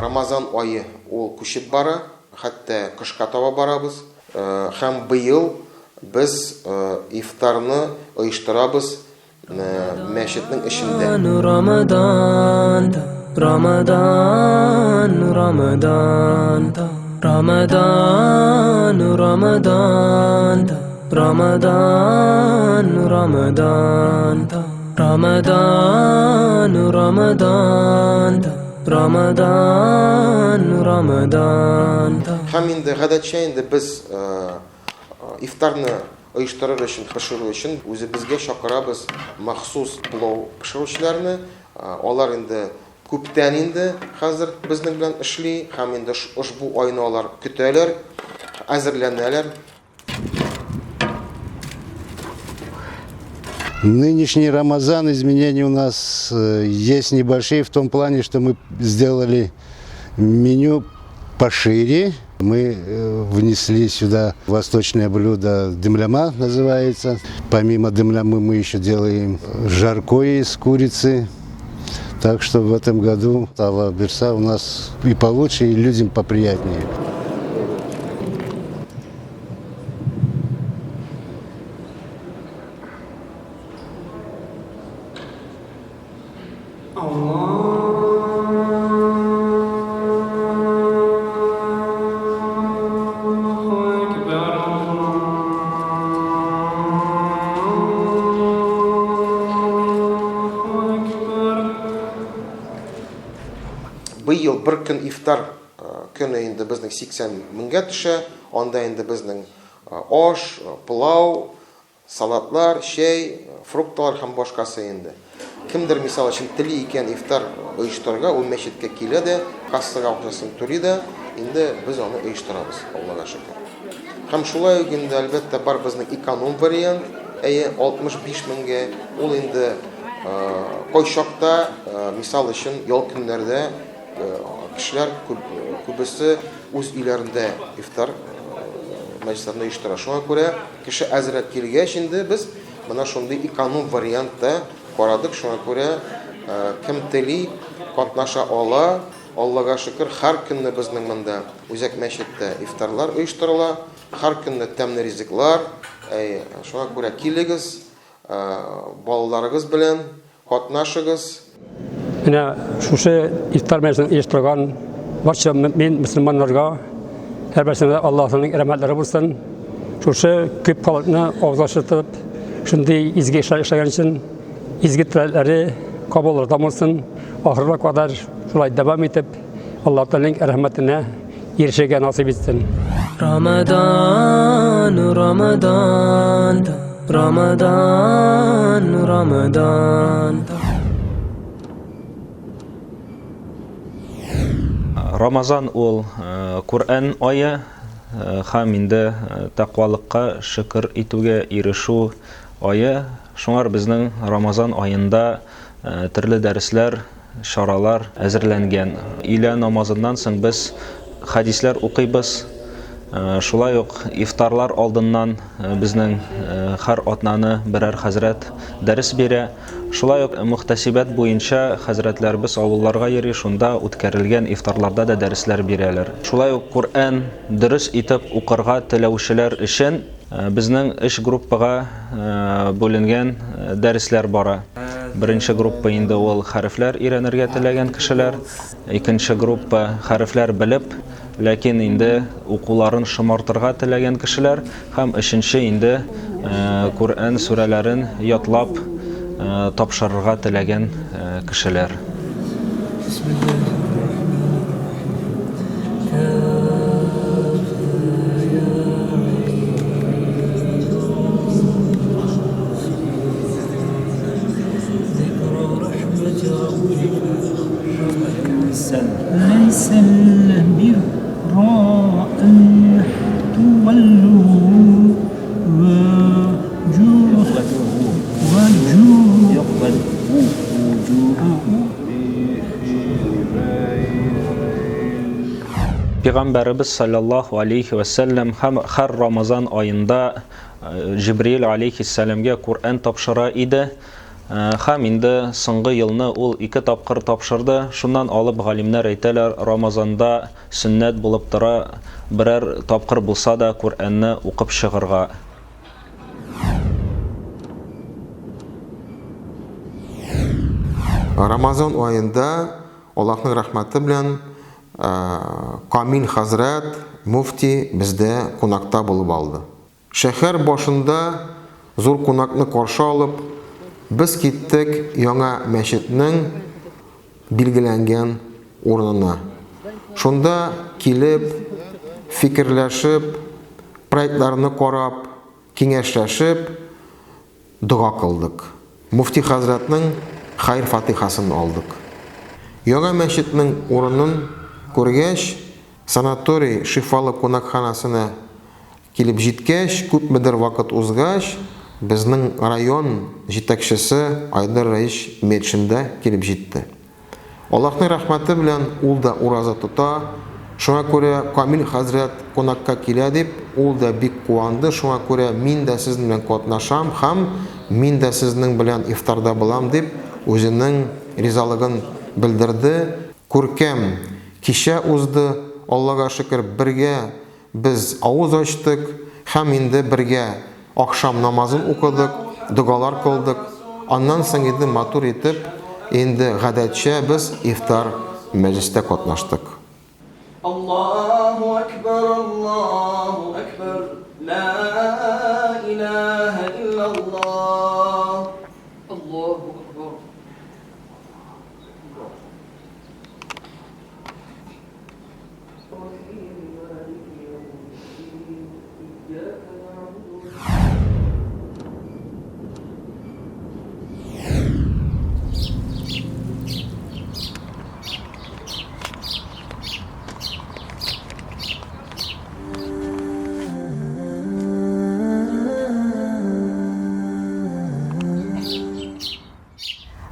Рамазан ае ул күчеп бара, хәтта кышка таба барабыз. Һәм быел без ифтарны оештырабыз мәчетнең эчендә. Рамадан, Рамадан, Рамадан, Рамадан, Рамадан, Рамадан, Рамадан, Рамадан, Рамадан, Рамадан, Рамадан. Һәм инде гадәтчә инде без ифтарны оештырыр өчен, пешерү өчен үзебезгә чакырабыз махсус плов пешерүчеләрне. Алар инде күптән инде хәзер безнең белән эшли һәм инде ошбу айны алар көтәләр, әзерләнәләр. Нынешний Рамазан изменения у нас есть небольшие в том плане, что мы сделали меню пошире. Мы внесли сюда восточное блюдо дымляма называется. Помимо дымлямы мы еще делаем жаркое из курицы. Так что в этом году стала берса у нас и получше, и людям поприятнее. Быел бер көн ифтар көне инде безнең 80 меңгә төшә. Анда инде безнең аш, пылау, салатлар, чәй, фрукталар һәм башкасы инде. Кемдер, мисал өчен, тели икән ифтар оештырырга, ул мәчеткә килә дә, кассага акчасын түли дә, инде без аны оештырабыз, Аллага шөкер. Һәм шулай ук инде, әлбәттә, бар безнең эконом вариант, әйе, 65 меңгә, ул инде кайчакта, мисал өчен, ял көннәрдә кешеләр күбесе үз өйләрендә ифтар мәҗлесләрен оештыра. Шуңа күрә кеше әзрәк килгәч инде без менә шундый эконом вариант та карадык. Шуңа күрә кем тели, катнаша ала. Аллага шөкер, һәр көнне безнең монда үзәк мәчеттә ифтарлар оештырыла. Һәр көнне тәмле ризыклар. Шуңа күрә килегез, балаларыгыз белән катнашыгыз. Менә шушы ифтар мәҗлесен оештырган барча мөэмин мөселманнарга һәрберсенә Аллаһының рәхмәтләре булсын. Шушы күп халыкны авыз ачытып, шундый изге эшләр эшләгән өчен изге теләкләре кабул булсын. Ахырына кадәр шулай дәвам итеп, Аллаһ Тәгаләнең рәхмәтенә ирешергә насыйп итсен. Рамадан, Рамадан, Рамадан, Рамадан. Рамазан ул Коръән ае һәм инде тәкъвалыкка шөкер итүгә ирешү ае. Шуңар безнең Рамазан аенда төрле дәресләр чаралар әзерләнгән. Өйлә намазыннан соң без хәдисләр укыйбыз. Шулай ук ифтарлар алдыннан безнең һәр атнаны берәр хәзрәт дәрес бирә. Шулай ук мөхтәсибәт буенча хәзрәтләребез авылларга йөри, шунда үткәрелгән ифтарларда да дәресләр бирәләр. Шулай ук Коръән дөрес итеп укырга теләүчеләр өчен Безнең өч группага бүленгән дәресләр бара. Беренче группа инде ул хәрефләр өйрәнергә теләгән кешеләр. Икенче группа хәрефләр белеп, ләкин инде укуларын шомартырга теләгән кешеләр. Һәм өченче инде Коръән сүрәләрен ятлап тапшырырга теләгән кешеләр. ليس البر أن تولوا Пәйгамбәребез салләллаһу алейһи вә сәлләм һәм һәр Рамазан аенда Җибриил алейһиссәламгә Коръән тапшыра иде. Һәм инде соңгы елны ул ике тапкыр тапшырды. Шуннан алып галимнәр әйтәләр, Рамазанда сөннәт булып тора берәр тапкыр булса да Коръәнне укып чыгырга. Рамазан аенда Аллаһның рәхмәте белән Камил хәзрәт, мөфти бездә кунакта булып алды. Шәһәр башында зур кунакны каршы алып, без киттек яңа мәчетнең билгеләнгән урынына. Шунда килеп, фикерләшеп, проектларны карап, киңәшләшеп, дога кылдык. Мөфти хәзрәтнең хәер-фатыйхасын алдык. Яңа мәчетнең урынын күргәч, санаторий шифалы кунакханәсенә Килеп җиткәч, күпмедер вакыт узгач, безнең район җитәкчесе Айдар Рәис Метшин да килеп җитте. Аллаһның рәхмәте белән ул да ураза тота, шуңа күрә Камил хәзрәт кунакка килә дип, ул да бик куанды, шуңа күрә мин дә сезнең белән катнашам һәм мин дә сезнең белән ифтарда булам дип, үзенең ризалыгын белдерде. Күркәм кичә узды, Аллага шөкер, бергә Без авыз ачтык һәм инде бергә ахшам намазын укыдык, догалар кылдык. Аннан соң инде матур итеп, инде гадәтчә без ифтар мәҗлестә катнаштык. Аллаһу әкбәр, Аллаһу әкбәр, лә илаһә иллаллаһ. Аллаһу әкбәр.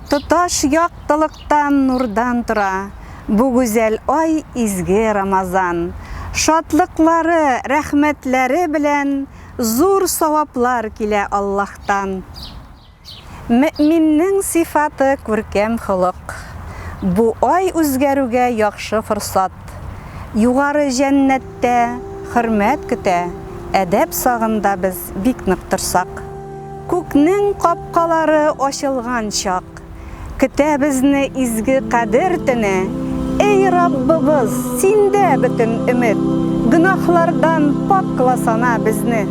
Тоташ яктылыктан, нурдан тора Бу гүзәл ай, изге Рамазан. Шатлыклары, рәхмәтләре белән Зур саваплар килә Аллаһтан. Мөэминнең сыйфаты күркәм холык. Бу ай үзгәрүгә яхшы форсат. Югары җәннәттә хөрмәт көтә, Әдәп сагында без бик нык торсак. Күкнең капкалары ачылган чак. Көтә безне изге Кадер төне. Эй, Раббыбыз, синдә бөтен өмет, Гөнаһлардан пакьласана безне.